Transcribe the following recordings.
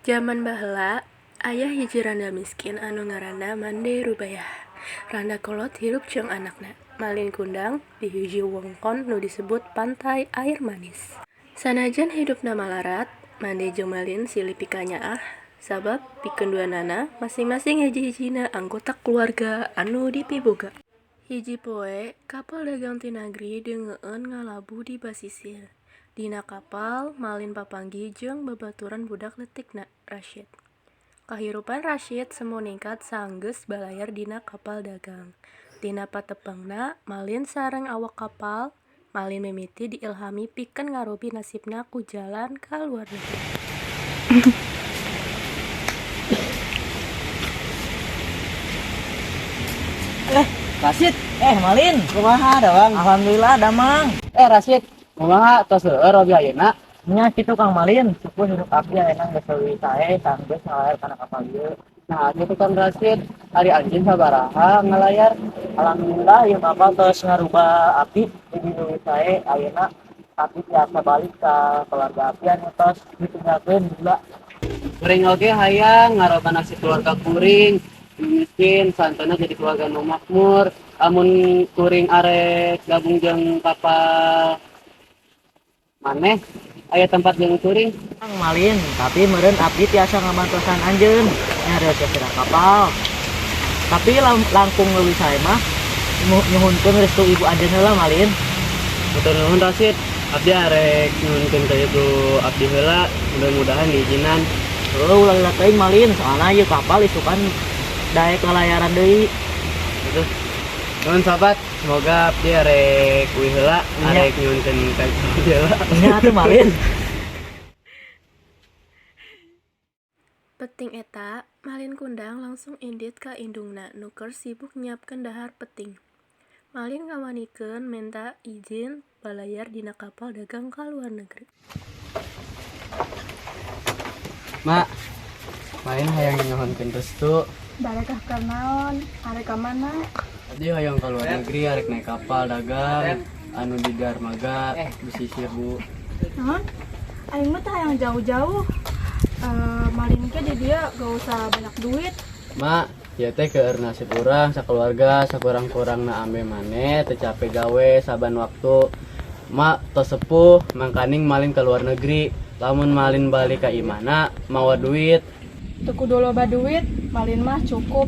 Jaman baheula aya hiji randa miskin anu ngaranna Mande Rubayah. Randa kolot hirup jeung anakna, Malin Kundang, di hiji wewengkon nu disebut Pantai Air Manis. Sanajan hirupna malarat, Mande jeung Malin silih pikanyaah sabab pikeun duanana masing-masing hiji-hijina anggota kulawarga anu dipiboga. Hiji poe, kapal dagang ti nagri deungeun ngalabuh di basisir. Dina kapal, Malin papanggih jeung babaturan budak leutikna, Rasyid. Kahirupan Rasyid semu ningkat sanggeus balayar dina kapal dagang. Dina patepangna Malin sareng awak kapal, Malin mimiti diilhami pikeun ngarobih nasibna ku jalan ka luar negeri. Eh, Rasyid, Eh, Malin. Kumaha damang? Alhamdulillah damang. Eh, Rasyid, kumaha tos seueur robi ayeuna? Nya kitu, Kang Malin, syukur hidup abdi ayeuna geus leuwih sae sanggeus ngalayar kana kapal ieu. Nah, kitu Kang Rasyid, ari anjeun sabaraha ngalayar? Alhamdulillah, ieu kapal tos ngarubah abdi jadi leuwih sae. Ayeuna abdi tiasa balik ka keluarga abdi anu tos ditinggalkeun heula. Kuring oge hayang ngarobah nasib keluarga kuring nu miskin saentona jadi keluarga nu makmur. Amun kuring arek gabung jeung kapal maneh, aya tempat jeung kuring? Kang Malin, tapi meureun abdi tiasa ngabantosan anjeun nyarios sira kapal. Tapi langkung leuwih sae mah nyuhunkeun restu ibu anjeun heula, Malin. Hatur nuhun, Rasyid. Abdi arek nyuhunkeun ka ibu abdi heula, mudah-mudahan diizinan. Heuh, ulah lila teuing, Malin, soalna ieu kapal isukan daek lalayaran deui. Gitu. Nuhun, sobat, semoga abdi arek uih heula, Nya. Arek nyuhunkeun ka ibu abdi heula. Nya atuh, Malin. Peuting eta, Malin Kundang langsung indit ka indungna nu keur sibuk nyiapkeun dahar peuting. Malin ngawanikeun menta ijin balayar dina kapal dagang ka luar negeri. Mak, Malin hayang nyuhunkeun restu. Barekah keur naon? Arek ka mana? Abdi hayang ka luar negeri, arek naik kapal dagang anu di dermaga pesisir, Bu. Naon? Aing mah teh hayang jauh-jauh. Eh, Malin ke di dieu gak usah banyak duit. Mak, ieu teh keur nasib urang sakeluarga, sakurang-kurangna ambe maneh teu cape gawe saban waktu. Mak tos sepuh, mangkaning Malin ke luar negeri. Lamun Malin balik ka imahna mawa duit. Teu kudu loba duit, Malin mah cukup.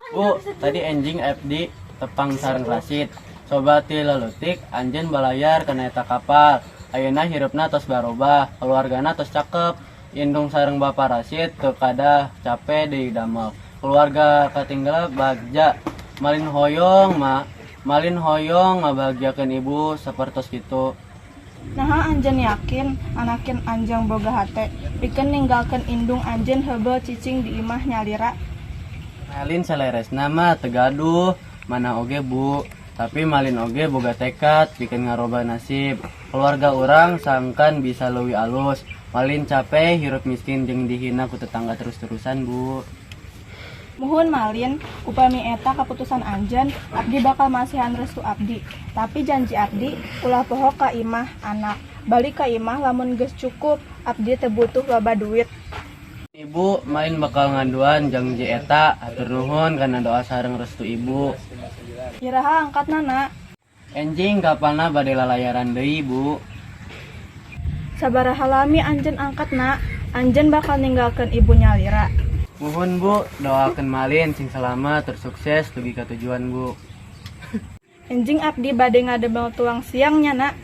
Bu, tadi enjing abdi tepang sareng Rasid. Sobat ti leutik anjeun balayar kana eta kapal. Ayeuna hirupna tos barobah, keluargana tos cakep. Indung sareng Bapa Rasid teu kadah cape deui damel. Keluarga katinggal bagja. Malin hoyong, Mak. Malin hoyong ngabahagiakeun ibu sapertos kitu. Naha anjeun yakin anakin anjeun boga hate pikeun ninggalkeun indung anjeun heubeul cicing di imah nyalira? Malin saleresna mah teu gaduh mana oge, Bu. Tapi Malin oge boga tekad pikeun ngarobah nasib keluarga urang sangkan bisa leuwih alus. Malin capek hirup miskin jeung dihina ku tetangga terus-terusan, Bu. Muhun, Malin, upami eta kaputusan anjeun, abdi bakal masihan restu abdi. Tapi janji abdi, ulah poho ka imah anak. Balik ka imah lamun geus cukup, abdi teu butuh loba duit. Ibu, Malin bakal nganduan janji eta. Hatur nuhun kana doa sareng restu Ibu. Iraha angkatna, Nak? Enjing kapalna bade lalayaran deui, Bu. Sabaraha lami anjeun angkat, Nak? Anjeun bakal ninggalkeun ibu nyalira? Muhun, Bu, doakeun Malin sing selamat tersukses dugi ka tujuan, Bu. Enjing abdi bade ngadamel tuang siang nya, Nak.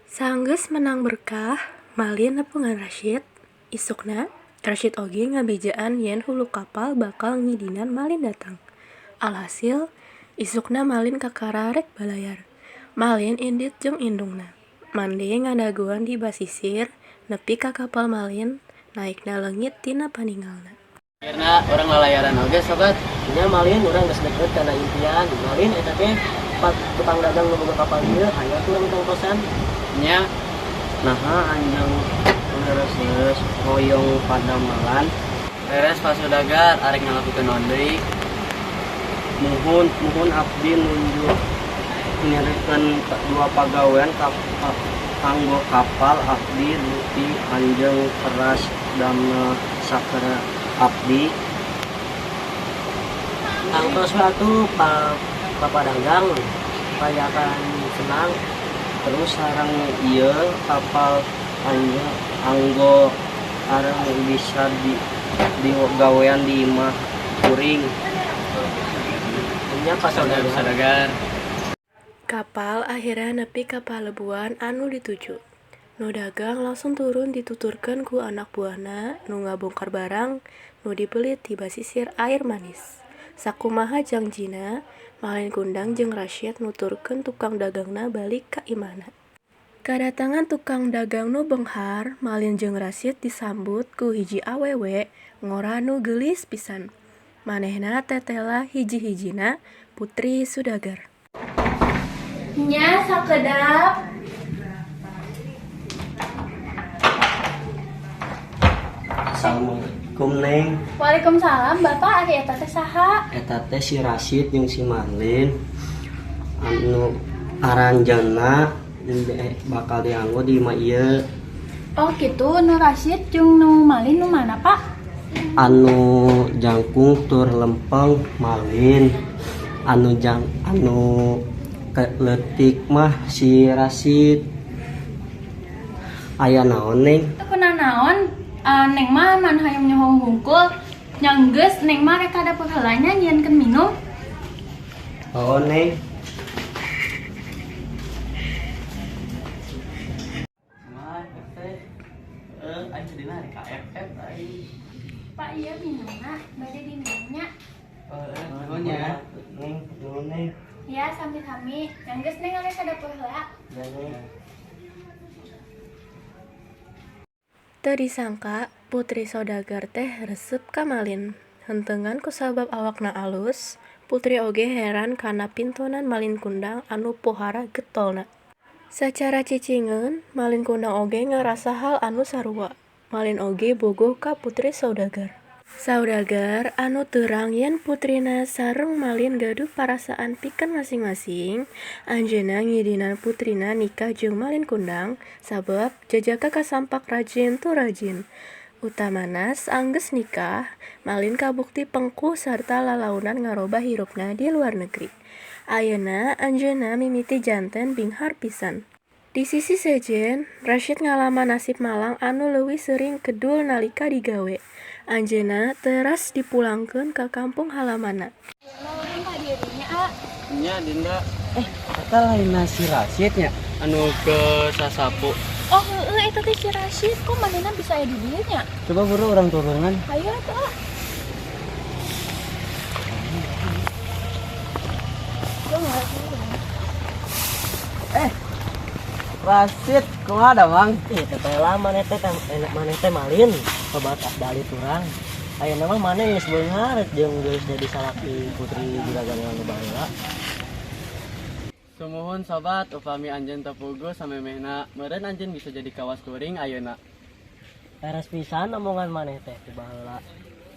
Sanggeus menang berkah, Malin nepungan Rasyid. Isukna, Rasyid oge ngabejaan yen hulu kapal bakal ngidinan Malin datang. Alhasil, isukna Malin kakara rek balayar. Malin indit jeung indungna. Mande ngadagoan di basisir nepi ka kapal Malin naikna leungit tina paningalna. Akhirna urang lalayaran oge, sobat. Nya, Malin, urang geus deket kana impian. Malin, eta teh tukang dagang nu boga kapal ieu, hayu atuh urang tongtosan. Nya. Naha anjeun leres hoyong padamelan? Beres, Pak Saudagar, arek ngalakukeun naon deui? Muhun, muhun, abdi nuju nyerikeun dua pagawean ka Kanggo kapal abdi dupi anjeun teras damel sabaraha abdi. Tangtos we atuh pa Bapak dagang payakan senang. Terus sareng ieu kapal anjeun anggo areng bisa di digawean di imah kuring. Nya Pak Saudagar Saudagar. saudagar. Kapal akhirna nepi ka palebuhan anu dituju. Nu dagang langsung turun dituturkeun ku anak buahna nu ngabongkar barang nu dibeli ti basisir Air Manis. Sakumaha jangjina, Malin Kundang jeung Rasyid nuturkeun tukang dagangna balik ka imahna. Kadatangan tukang dagang nu beunghar, Malin jeung Rasyid disambut ku hiji awewe ngora nu geulis pisan. Manehna tetela hiji-hijina putri sudagar. Nya sakedap. Assalamualaikum Neng. Waalaikumsalam Bapak, ari eta teh saha? Eta teh si Rasid jeung si Marlin anu aranjeunna bakal dianggo di imah ieu. Oh gitu, nu Rasyid jeung nu Malin nu mana Pak? Anu jangkung tur lempeng Malin, anu jang anu leutik mah si Rasid. Aya naon, Neng? Teu kunanaon, Neng mah man hayang nyoho hungkul. Nya geus Neng mah rek ka dapur heula nya nyieunkeun minum. Oh, Neng. Kumaha teh? Eh, aing sedihna rek ka FF aing. Pak iya minumna, bade diminumnya. Eh, nuhun ya. Neng, nuhun, Neng. Ya sami-sami. Nya geus Neng rek ka dapur heula. Ya, Neng. Teu disangka, putri saudagar teh resep ka Malin. Hentengan kusabab awakna alus, putri oge heran kana pintonan Malin Kundang anu pohara getolna. Sacara cicingeun, Malin Kundang oge ngarasa hal anu sarua. Malin oge bogoh ka putri saudagar. Saudagar anu terang yen putrina sareng Malin gaduh parasaan pikeun masing-masing, anjeunna ngidinan putrina nikah jeung Malin Kundang sabab jajaka kasampak rajin tur rajin. Utamana saenggeus nikah, Malin kabukti pengkuh sarta lalaunan ngarobah hirupna di luar negeri. Ayeuna anjeunna mimiti janten binghar pisan. Di sisi sejen, Rasyid ngalaman nasib malang anu leuwih sering kedul nalika digawe. Anjeunna teras dipulangkeun ka kampung halamanna. Nuhun ka dirinya, A. Nya Dinda. Eh, Eta lain si Rasid nya anu ke sasapu. Oh heueuh eta teh si Rasyid, kok manehna bisa aya di dieu nya? Coba buru orang turunan. Hayu atuh ah. Rasid, kumaha damang? Ih, teteh maneh teh enak maneh teh Malin. Sobat asdali turang. Ayeuna mah maneh geus beunghar jeung geus jadi salaki putri juragan anu baheula. Sumuhun sobat, upami anjeun teu puguh samemehna, meureun anjeun bisa jadi kawas kuring ayeuna. Peres pisan omongan maneh teh ti baheula.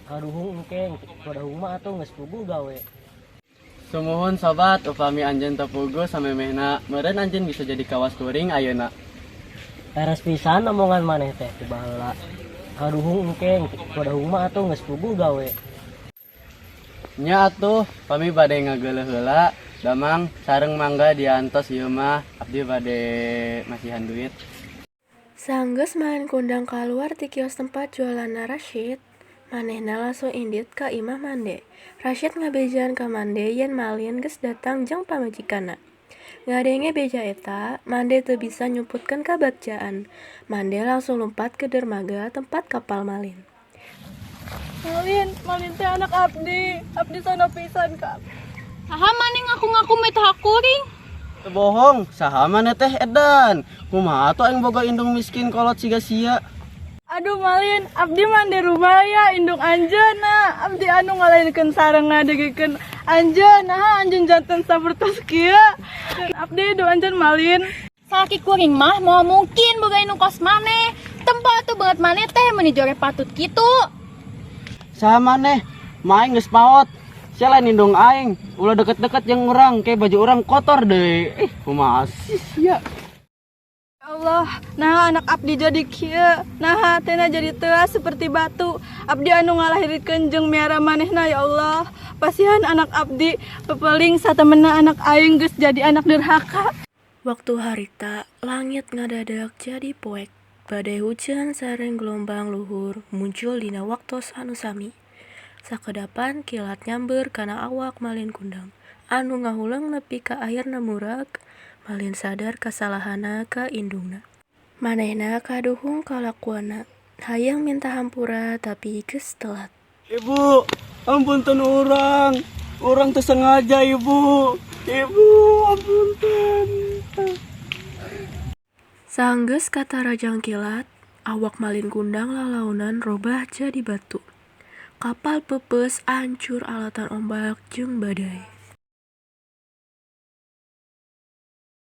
Kaduhung engke kaduhung mah atuh geus puguh gawe. Sumuhun sobat, upami anjeun teu puguh samemehna, meureun anjeun bisa jadi kawas kuring ayeuna. Peres pisan omongan maneh teh ti baheula. Kaduhung engke kaduhung mah atuh geus puguh gawe. Nya atuh, pami bade ngageuleuh heula, damang sareng mangga diantos ieu mah, abdi bade masihan duit. Sanggeus Malin Kundang kaluar ti kios tempat jualanna Rasyid, manehna langsung indit ka imah Mande. Rasyid ngabejaan ka Mande yen Malin geus datang jeung pamajikanna. Ngadenge beja eta, Mande teu bisa nyumputkeun kabagjaan. Mande langsung lumpat ke dermaga tempat kapal Malin. Malin, Malin teh anak abdi. Abdi sono pisan ka. Saha maneh ngaku-ngaku mitoha kuring? Teu bohong, saha maneh teh edan? Kumaha atuh aing boga indung miskin kolot siga sia? Aduh Malin, abdi Mande Rubaya indung anjeunna. Abdi anu ngalainkeun sareng ngadegikeun anjeun. Nah, anjeun janten sapertos kieu. Abdi indung anjeun Malin. Salaki kuring mah moal mungkin boga indung kos maneh. Tempo atuh beungeut maneh teh meuni jore patut kitu. Saha maneh? Ma aing geus maot. Sia lain indung aing, ulah deket-deket jeung urang, ke baju urang kotor deui. Ih, kumaha sih sia? Ya Allah. Allah, nah anak abdi jadi kieu, nah hatena jadi teuas seperti batu. Abdi anu ngalahirkeun jeung miara manehna, ya Allah. Pasihan anak abdi, pepeling satemena anak aing geus jadi anak durhaka. Waktu harita langit ngadadak jadi poek. Badai hujan sareng gelombang luhur muncul dina waktos anu sami. Sakedapan kilat nyamber kana awak Malin Kundang anu ngahuleng nepi ka akhirna murag. Malin sadar kasalahanna ka indungna. Manehna kaduhung kalakuanna, hayang minta hampura tapi geus telat. Ibu, ampunten urang. Urang teu sengaja, Ibu. Ibu, ampunten. Sanggeus katarajang kilat, awak Malin Kundang lalaunan robah jadi batu. Kapal peupeus ancur alatan ombak jeung badai.